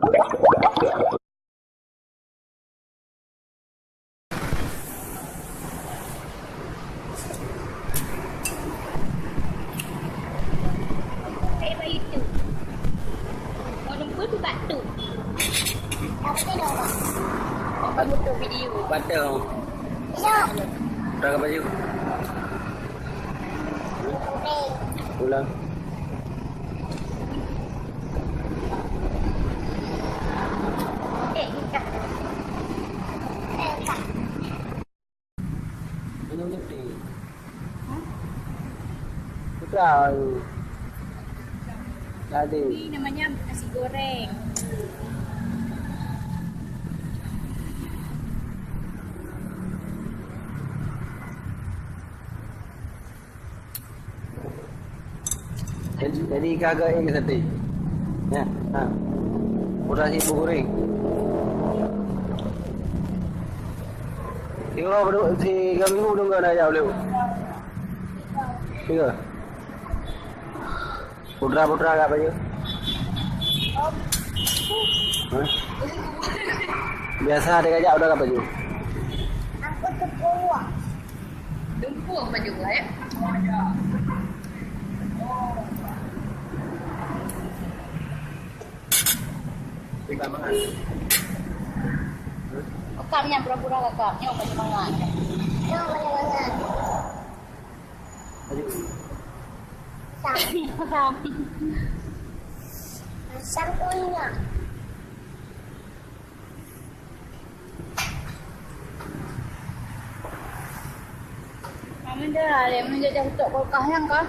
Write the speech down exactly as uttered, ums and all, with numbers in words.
Saya bayi tu. Orang pun tu bak tu. Apa tu dah, Bang? Apa tu video? Patah. Ya. Dah apa you? Ulang. Eh, bukan. Eh, bukan. Minum nyepi. Hah? Bukan. Tadi. Ini namanya nasi goreng. Jadi, jadi ka agak ingat hati. Ya, ha. Udah si Bu Kuring. Tiga minggu, tiga minggu dong nak ajak beliau. Tiga. Putra-putra agak baju. Hah? Biasa ada ajak udah agak baju. Aku tepuk. Dumpeue baju, eh? Kakak nyan pura-pura kakak. Nyoe baju mangat. Nyoe baju mangat. Baju. Sam. Sam. Sam punya. Mama dah, leh, mama dah tutup kulkas yang kah?